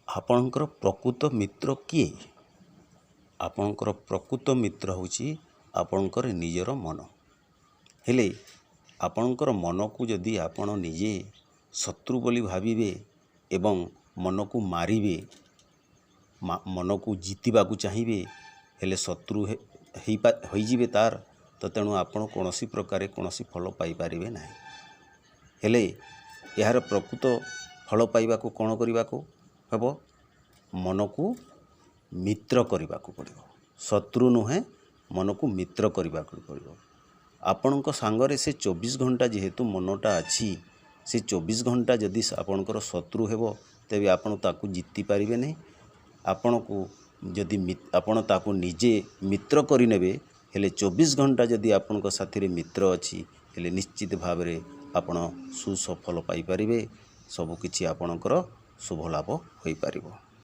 ଆପଣଙ୍କର ପ୍ରକୃତ ମିତ୍ର କିଏ? ଆପଣଙ୍କର ପ୍ରକୃତ ମିତ୍ର ହେଉଛି ଆପଣଙ୍କର ନିଜର ମନ। ହେଲେ ଆପଣଙ୍କର ମନକୁ ଯଦି ଆପଣ ନିଜେ ଶତ୍ରୁ ବୋଲି ଭାବିବେ ଏବଂ ମନକୁ ମାରିବେ, ମନକୁ ଜିତିବାକୁ ଚାହିଁବେ, ହେଲେ ଶତ୍ରୁ ହେଇଯିବେ ତାର ତ। ତେଣୁ ଆପଣ କୌଣସି ପ୍ରକାରେ କୌଣସି ଫଳ ପାଇପାରିବେ ନାହିଁ। ହେଲେ ଏହାର ପ୍ରକୃତ ଫଳ ପାଇବାକୁ କ'ଣ କରିବାକୁ ହେବ? ମନକୁ ମିତ୍ର କରିବାକୁ ପଡ଼ିବ। ଶତ୍ରୁ ନୁହେଁ, ମନକୁ ମିତ୍ର କରିବାକୁ ପଡ଼ିବ। ଆପଣଙ୍କ ସାଙ୍ଗରେ ସେ 24 ଘଣ୍ଟା ଯେହେତୁ ମନଟା ଅଛି, ସେ 24 ଘଣ୍ଟା ଯଦି ଆପଣଙ୍କର ଶତ୍ରୁ ହେବ, ତେବେ ଆପଣ ତାକୁ ଜିତି ପାରିବେ ନାହିଁ। ଆପଣଙ୍କୁ ଯଦି ଆପଣ ତାକୁ ନିଜେ ମିତ୍ର କରିନେବେ, ହେଲେ 24 ଘଣ୍ଟା ଯଦି ଆପଣଙ୍କ ସାଥିରେ ମିତ୍ର ଅଛି, ହେଲେ ନିଶ୍ଚିତ ଭାବରେ ଆପଣ ସୁସଫଳ ପାଇପାରିବେ। ସବୁକିଛି ଆପଣଙ୍କର ଶୁଭ ଲାଭ ହୋଇପାରିବ।